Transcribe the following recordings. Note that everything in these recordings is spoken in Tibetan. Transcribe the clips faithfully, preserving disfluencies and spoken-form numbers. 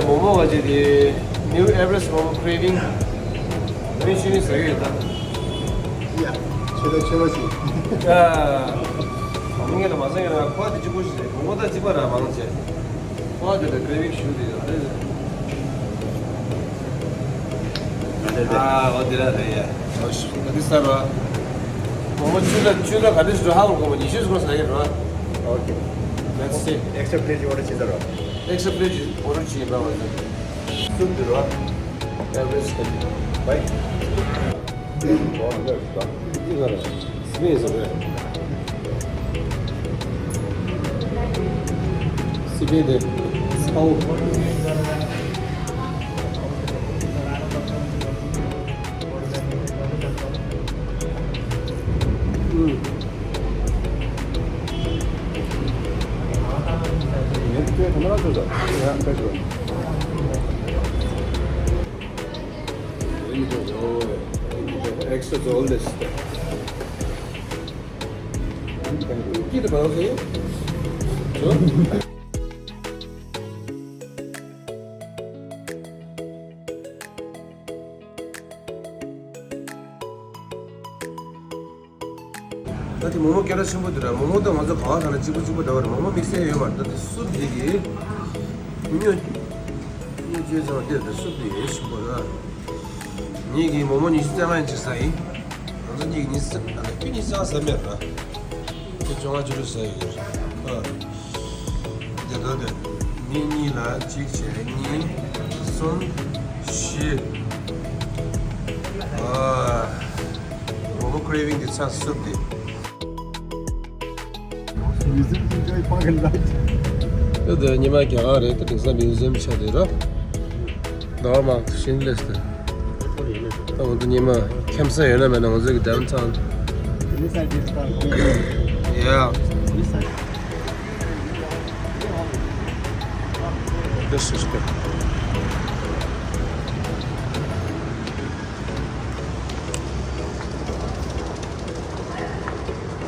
མོག་མོག་ག་ཅིག་དེ། New Everest Momo Craving། མི་ཤི་ནི་ཟ་གི་ཡོད་ད། ཡ། ཆེ་ད་ཆེ་བ་ཞིག་ཡ། མོག་མོག་ངས་ལ་མ་ཟ་གི་ར་ཁོ་དེ་གཅིག་པོ་ཞིག་རེད། མོག་མོག་ད་གཅིག་པ་ར་མང་ཆེ། ཁོ་དེ་ལ་Craving ཞུ་དེ་ཡོད་རེད། ཨ་འོ་དེ་ར་རེད་ཡ། ཨོ་ཤི་ག་དེ་ཟ་ར། མོག་མོག་ཆུ་ད་ཆུ་ད་ག་དེ་ཞིག་ར་ཧ་གོ་གོ་མ་ཉི་ཤུ་ཟ་གི་ར། Okay. Let's see. Extra plate you order ཆེ་ཟ་ར། Extra plate order ཆེ་ཡིན་པ་མ་ཟ། སུབ་འདི་རོ། Everest ཀ་ཅིག་བྷའི། འདི་ག་རེད། སི་པན་ཟེར་བས། སི་པན་དེ་ཚ་བོ། ཨུམ། ངས་ཁྱོད་ག་ན་ཚོད་ད་ཡང་ཕེབས་རོགས། Extra all this. ད་དེ་མོག་མོག་སྐད་གྲགས་ཆེན་པོ་འདུག་ར། མོག་མོག་དང་ང་ཚོ་ག་བ་ག་ན་གཅིག་པ་གཅིག་པ་འདྲ་བ་རེད། མོག་མོག་དམིགས་བསལ་ཡོད་མ་རེད། ད་དེ་སུབ་འདི་གི་ཉོ་ཉོ་བྱས་ཙང་དེ་དེ་སུབ་འདི་ཡོད་ཆེན་པོ་ར། ངེད་ཀྱིས་མོག་མོག་ཉི་ཤུ་རྩ་ལྔ་ཡིན་ཅིག་ཟ་ཡིན། ང་ཚོ་གཉིས་ཀྱིས་ཉི་ཤུ་རྩ་ལྔ་ཁྱོད་ཉི་ཤུ་རྩ་ལྔ་ཟ་མེད་ར། ཁྱོད་བཅོ་ལྔ་བཅུ་དྲུག་ཟ་ཡི་ཡོད་རེད། ཨ། དེ་ལྟར་དེ། མི་གཉིས་ལ་གཅིག་བྱས་གཉིས། གསུམ། བཞི། ཨ། མོག་མོག་Craving གི་ཚ་སུབ་དེ། Museum enjoy parking lot. དེ་དེ་ཉི་མ་རྒྱ་གར་རེད། དེ་དེང་སང་Museum ཆགས་བསྡད་ར། ཟླ་བ་མང་ཤིན་ལེས་ཏེ། ད་འོ་དེ་ཉི་མ་ཁེམ་ས་ཡོད་ན་མེད་ན་ང་ཚོ་གི་downtown. This side is from Yeah. This side. This is good.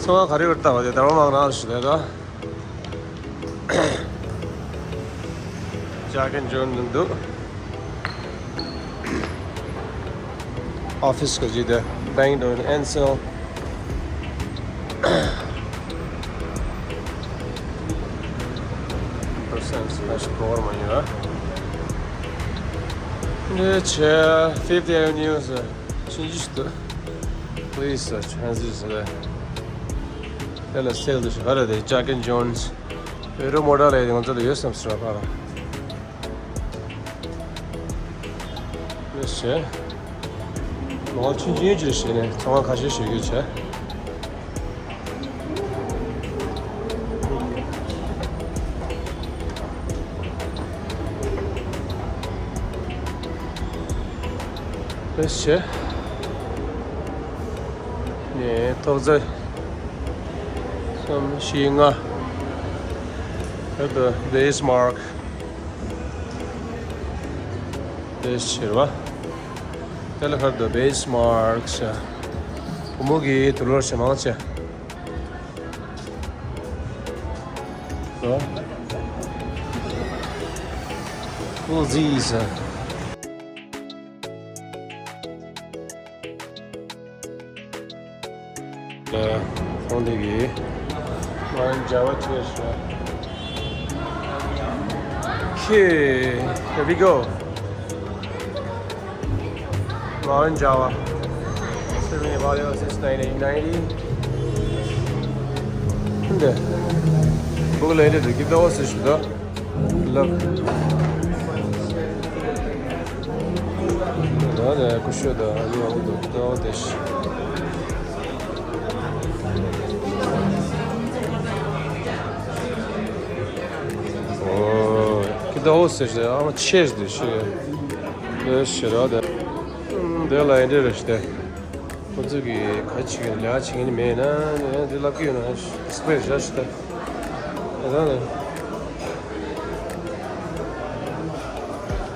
ཚོང་ཁང་ག་རེ་ཡོད་ལྟ་བ་དེ་ཟླ་བ་མང་རང་ཞིག་རེད་ད། Jack and Jones འདུག Office ག་ཅིག་དེ། Bank དང་Ansell། Percent special program ཡིན་ར། འདི་ཆེ་Fifth Avenue ཟེར་ཕྱིན་ཅི་ཞིག་འདུག Please search ཧན་ཟི་ཟེར། དེ་ལ་sale དུ་ཞིག་ག་རེ་དེ། Jack and Jones། བོད་རོ་མོ་ཊ་ལས་ང་ཚོ་ལ་ཡོད་བསམ་ཟེར་བ་ཕར། ལེས་བྱས། ལོ་ཆུང་ཆུང་ཅིག་བྱས་ནས་ཚོང་ཁང་ཁ་ཤས་ཞིག་ཡོད་བྱས། ལེས་བྱས། ནས་ཐོག་རྩེག་གསུམ་བཞི་ལྔ། ད་ལྟ་Bismarck དེ་ཕྱིར་བ། དེ་ལ་ཁར་དུ་Bismarck ཤ། བུ་མོ་གི་དུ་ལོར་ཞེ་མང་ཆེ། ཨོ། ཨོ་ཟི་ས། ཁོང་དེ་གི་མང་ཇ་བ་ཆེ་ཤོས། Okay, here we go. Mountain Java. Seven eight value since nineteen ninety. འདི། བུག་ལས་འདི་གི་ཏོག་ཙམ་ཞིག་འདུག Look. ད་ནས་ཀུ་ཤུ་དང་ཨ་ནི་འོ་དུ་ཏོག་དེ་ཤི། ཨོ། ཀི་ཏོག་ཟེར་ཞིག་ཨ་མ་ཆེ་ཞིག་དེ་ཤི། དེ་ཤི་ར་དེ། དེ་ལ་ཡིན་དེ་རེ་ཤི་དེ། ཁོ་ཚོ་གིས་ག་བྱེད་ཀྱི་ལས་བྱེད་ཀྱི་མེད་ན་ནི་དེ་ལབ་ཀྱི་ཡོད་ན་སི་པེ་ཞིག་ཞུ་ད། དེ་ད་ནི་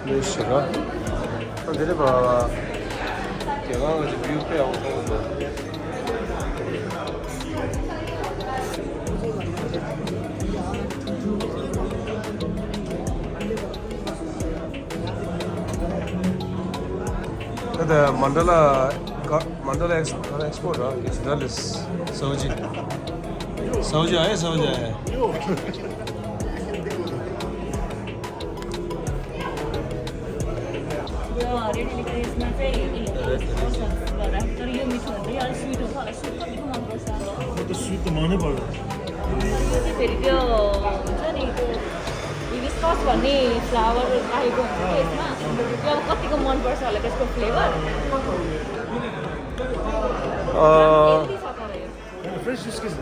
ལོས་ཞེ་དྲག་ཨ་དེ་རེད་པ། རྒྱ་གར་གྱི་བིའུ་དཔེ་ཡག་པོ་མཐོང་གི་འདུག་ད་ལྟ་མན་ཌ་ལ་ག་མན་ཌ་ལ་ཨེགས་ག་རེ་ཨེགས་པོ་ར་ཇི་ཌལ་ལིས་སའུ་ཇི། སའུ་ཇི་ཨ་ཡེ་སའུ་ཇི་ཨ་ཡེ། यो रेड लिक्रेजमा चाहिँ ए, पर्छ, तर यो मिठो हुन्छ, यो अलिक स्विट हुन्छ, स्विट कति मन पर्छ? म त स्विट त मनै पर्दैन। त्यो चाहिँ फेरि त्यो हुन्छ नि, त्यो हिबिस्कस भन्ने फ्लावर राखेको हुन्छ कि यसमा, त्यो अब कतिको मन पर्छ होला त्यसको फ्लेभर। अँ, हेल्दी छ तर यो। फ्रेस निस्किन्छ।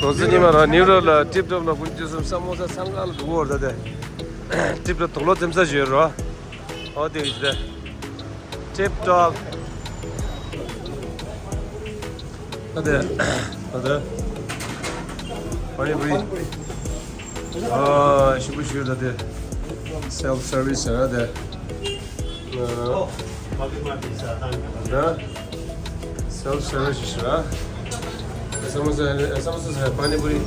ང་ཚོ་ཉི་མ་རང་ནིའུ་ཡོག་ལ་ཊིབ་ཊོབ་ལ་ཀུན་སྤྱོད་གསུམ་ས་མོ་ས་སང་ག་ལ་འདུག་བོར་ད་དེ། ཊིབ་ཊོབ་དུག་ལོག་འཛེམ་ས་ཞིག་ཡོད་རོ། ཨོ་དེ་ཡིན་ད། ཊིབ་ཊོབ། ཨ་དེ། ཨ་དེ། པ་ནི་པུ་རི། ཨ་ཞིམ་པོ་ཞིག་ད་དེ། སེལ་ཕི་སར་ཝིས་ཨ་དེ། ཨ། ད། སེལ་ཕི་སར་ཝིས་ཞིག་ར། ས་མོ་ས་ས་མོ་ས་ས་པ་ནི་པུ་རི།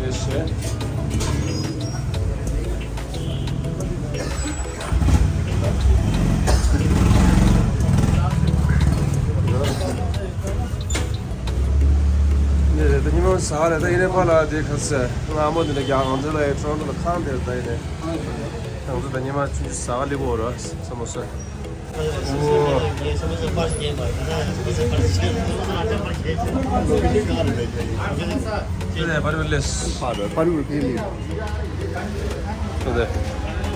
ཡེ་ཤེ། ནས་རེད་ད་ཉི་མ་ཟ་རེད་ད་ཡིན་ནའི་ཕ་ལ་དེ་ཁ་ས་ང་མོ་དེ་ནས་རྒྱ་ང་ཚོ་ལ་ཡི་ཊོ་རོན་ཊོ་ལ་ཁང་དེ་རེད་ད་ཡིན་ནའི་ང་ཚོ་ད་ཉི་མ་ཆུང་ཆུང་ཟ་ག་སླེབས་ཡོད་ར་ས་མོ་ས། ཨོ། དེ་ནས་པར་ལེས། པར་ཕེ་ལི།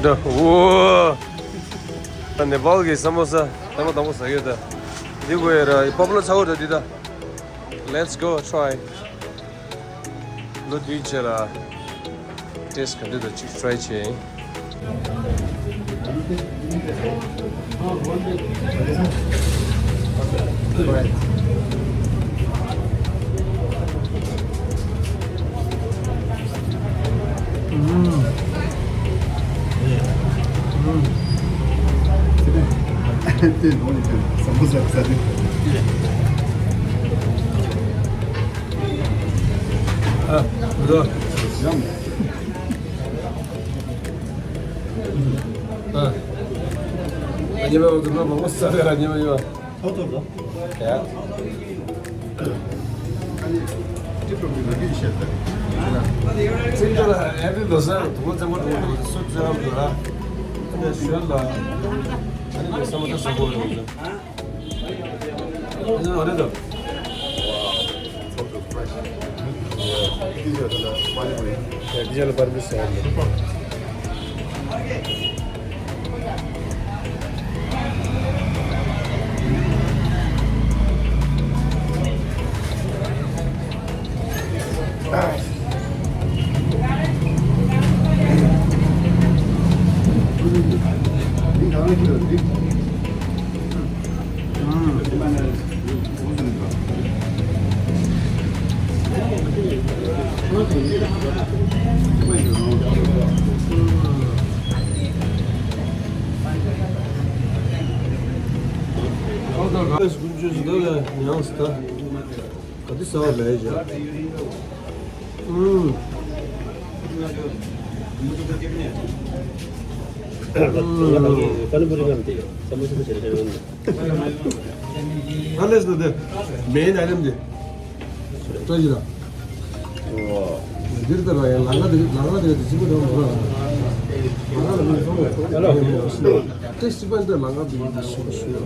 ད་ཨོ། ད་ནེ་པཱལ་གི་ས་མོ་ས་ཐེངས་མ་དང་པོ་ཟ་གི་ཡོད་ད། འདི་དགོས་ཡ་ར་པོ་པུ་ལར་ཚ་བོ་ར་འདི་ད། Let's go try. ལོ་དུས་བྱས་ལ་ཏེས་ག་འདྲ་འདུག་ཅིག་ཊ་རའི་བྱས། དེ་ནང་ནས་ཀྱང་ས་མོ་ས་ཟ་དུས། ཨ། འགྲོ། ཡང་། ཨ། ཉི་མ་འོག་ཏུ་མ་མང་པོ་ཟ་ག་ར་ཉི་མ་ཉི་མ། ཐོག་ཐོག་ལོ། ཡ། ཨ་ནི་ཊིབ་ཊོབ་ཀྱི་ལོ་རྒྱུས་བཤད་ད། ཅི་ན། ཅིག་ད་ལ་ཨེ་ཕི་ལོ་ས་དུ་བ་ཙམ་པ་དུ་བ་སུ་ཙམ་དུ་ལ། ཨ་ནི་ཞོལ་ལ། ཨ་ནི་ས་མ་ད་ས་གོ་རུ། ཨ་ནི་ཨ་རེ་ད། ཀ་ཏི་ཟ་བ་ལས་བཞག་ཨུམ། ཨུམ། ཨ་ལེས་ན་དེ་མེན་ཨའི་ཊེམ་དེ་ཏྲ་ཇི་ལ། འདིར་ལྟར་བ་ཡང་ལང་ཀ་དེ་ལང་ཀ་དེ་དེ་ཅི་མོ་དང་མོ་ར། ལང་ཀ་ལ་མི་སོང་བས། ཧེ་ལོ། ཏེས་ཊི་པན་དེ་ལང་ཀ་དེ་དེ་ཤི་ཤི་ར།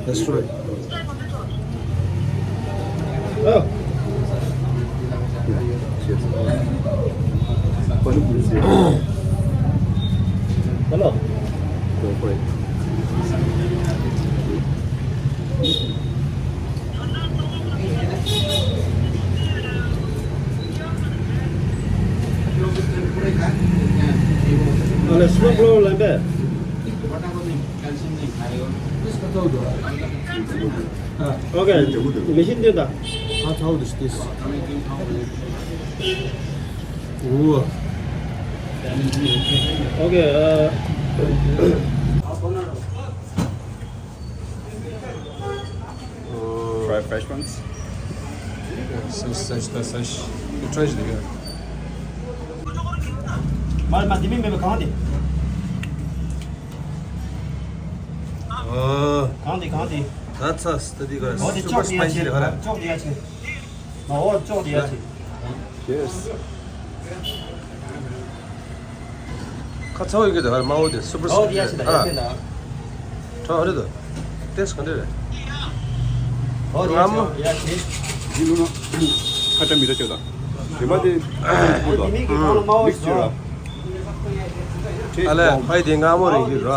That's right. Hello. Hello, smoke low lampe. Okay, machine de da. Okay, uh, Fresh ones. Such, such, such, such. You try it again. མར་མ་དེ་མིན་མེད་པ་གང་དེ། ཨ། གང་དེ་གང་དེ། That's us. Study guys. ཨོ་དེ་super ཅོག་དེ་ཡ་spicy ཆེ། རེད་ཧ་ར། ཅོག་དེ་ཡ་ཆེ། ཨོ་ཅོག་དེ་ཡ་ཆེ། Cheers. ཁ་ཚ་བོ་ཡིན་གྱི་འདུག་ཧ་ར། དམར་པོ་དེ་super ཨོ་spicy དེ་ཡ་ཆེ་རེད། ད་ཡ་ཧ་ར། ཆེ་ན། ཁྲ་ཧ་རེད་འདུག་ཏེས་ག་འདྲ་རེད། ཨོ་དེ་ཡ་ཆེ་ཡ་ཆེ། ཇི་ལུ་ནོ། ཁ་ཊ་མི་ཊ་ཅོ་ད། རེ་མ་དེ། ཨོ་དེ་མིག་གི་གང་ལ་དམར་པོ་མིག་ཅོ་ད། ཨ་ལས་ཕ་ཡི་དེ་དམར་པོ་རེད་ཀྱི་ར།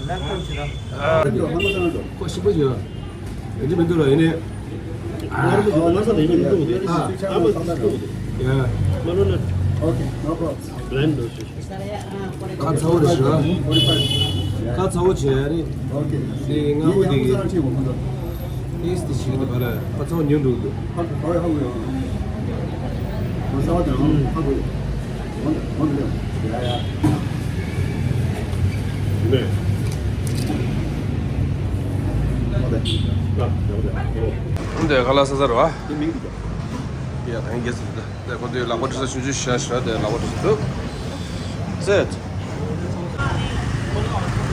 ལན་ཁམ་ཆེ་ད། ཁོ་ཞིབ་པོ་ཡོད། ཡིན་གྱི་མི་འདུག་ར་ཡིན་ནི། ཨ། ང་ཚོ་དེ་ཡིན་མི་འདུག་དེ། ཨ། ཨ་མ་ཡ། Okay, no problem. ཁ་ཚ་བོ་རེད་ཤག་ཁ་ཚ་བོ་བྱས་ནི། Okay. དེ་དམར་པོ་དེ། ཏེས་དེ་ཞིག་འདུག་ག་ལ། ཁ་ཚ་བོ་ཉོ་འདུག་འདུག་ཧ་གོ་ཧ་གོ་ཧ་གོ་ཡོང་། ཁ་ཚ་བོ་དེ་ཧ་གོ་ཡོང་། ཧ་གོ་ཡོང་། ཡ་ཡ། ནས། འདི་ཁ་ལག་ཟ་ས་རེད་བ། དེ་མིང་འདི་ཡ་ད་ཡིན་གྱི་ཟེར་འདི། ད་ཁོ་ཚོས་ལག་པ་འཁྲུ་ས་ཆུང་ཆུང་ཞེ་དྲག་ཞེ་དྲག་དེ་ལག་པ་འཁྲུ་ས་འདུག་ཟེར།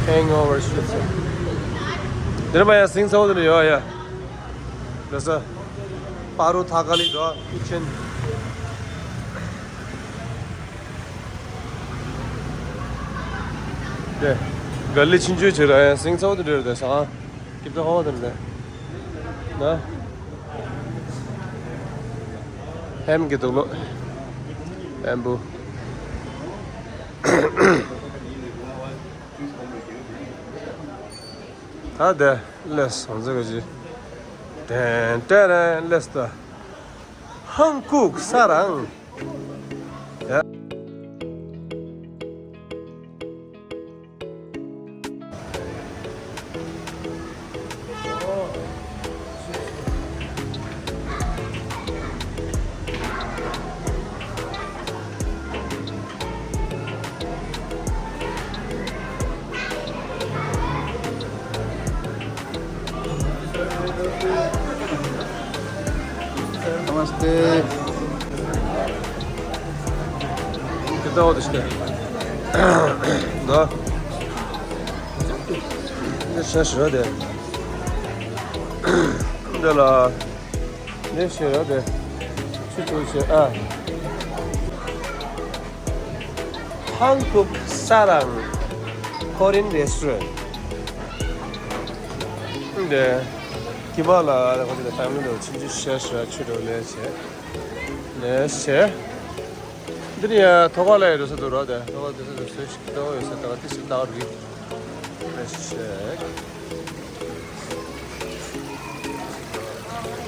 Hangover shit. འདིར་མ་ཡ་སིང་ཚ་བོ་དེ་ནས་ཡོད་ཡ། ལགས་སོ། པ་རུ་ཐ་ཀ་ལི་དོ་ཀི་ཆེན། དེ། ག་ལི་ཆུང་ཆུང་བྱེད་ར་ཡ་སིང་ཚ་བོ་དེ་འདྲ་རེད་དེ་ཟ། ཀིབ་ཏོ་ཧོ་དེ་འདྲ། ན། ཧེམ་གྱི་དུག་ལོ། ཧེམ་བུ། ད་དེ་ལས་སོང་ཟེར་གི་ཅི། དྲན་དྲན་རན་ལས་ད། ཧང་ཀུག་ས་རང་། ཡ། नमस्ते। कितना हो इसके? द। ཤ་ཤ་ར་དེ། འདི་ལ། ནས་ཤེས་ར་དེ། ཆུ་ཆུ་ཤེས་ཨ། ཧང་ཀུག་ས་རང་། Korean restaurant. འདི། ཀི་མ་ལ་ཁོ་ཚོ་ཕེ་མི་ལི་ཆུང་ཆུང་ཤ་ཤ་ཆུ་འགྲོ་ལས་བྱེད། ལས་བྱེད། འདི་ནི་ཡ་ཐོག་ཁ་ལ་ཡ་འགྲོ་ས་འདུག་ར་དེ། ཐོག་ཁ་འགྲོ་ས་འདུག་སུ་ཞིག་ཏོ་ཡོད་ས་ད་ག་ཏི་སི་ཏའོ་རི། Let's check.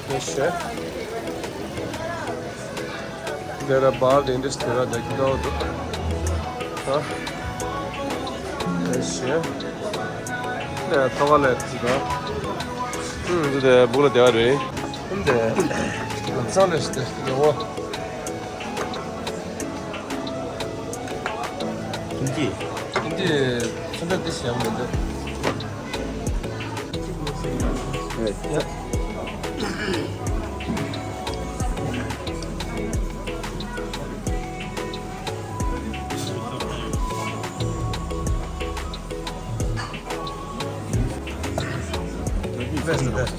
Let's check. There are bar, the industry, there are the crowd. Huh? Let's check. There are toilet, huh? ཧུམ། འདི་དེ་སྦུག་ལ་བསྡད་པ་རེད། ཧུམ། དེ་ལམ་སང་ལས་ཏེ་ཡོང་བ། ཀིམ་ཅི། ཀིམ་ཅི་ཚོན་ཁྲ་འདི་ཞེ་མི་འདུག་ཡ། Best, best.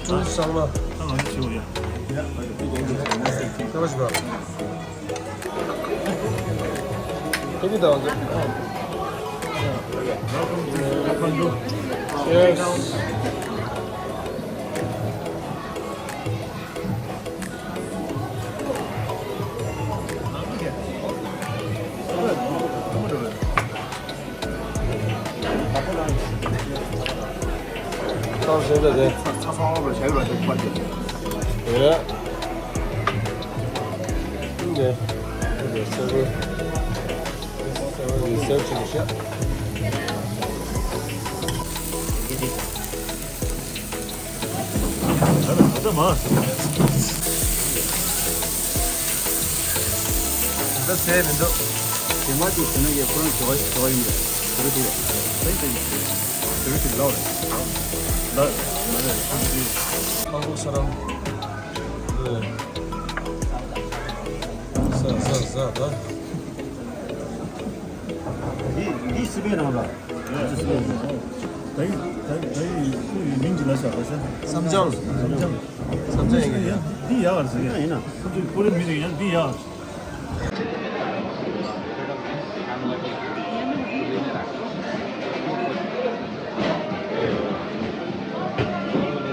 Two sama. How much, bro? Thank you, dog. Yes. ཚང་ཞིང་དེ་དེ། ཚ་ཚང་བ་བྱས་པ་དེ་ཕར་དེ། ཡ། འདི། འདི་སེར་པོ། སེར་པོ་འདི་སེར་ཅིག་ཤ། ད་ད་མ། ད་ཟས་མི་འདུག་དེ་མ་ཅིག་ཟིན་ན་ཡེ་ཁོ་རང་འགྲོ་འགྲོ་ཡིན་པས། དེ་རུ་དེ་ཡོད། ད་ཡིན་ད་ཡིན། དེ་རུ་དེ་ལོག་རེད། ལ་ལ་རེད། ཨ་ཁུ་ས་ར། ཟ་ཟ་ཟ་ད། འདི་འདི་སི་པན་ནང་ལ། འདི་སི་པན་ནང་ལ། ད་ཡི་ད་ཡི་ད་ཡི་ཁོ་ཡི་མིང་ཅི་ལ་ཟ་ལ་ཟ། བསམ་སྦྱང་། བསམ་སྦྱང་། བསམ་སྦྱང་ཡིན་གྱི་ཡ། འདི་ཡག་ག་རེ་ཟེར་གི། ཡིན་ན་ཁོ་ཚོའི་ཀོ་རི་མི་རིགས་ཡང་འདི་ཡག་ག་རེ།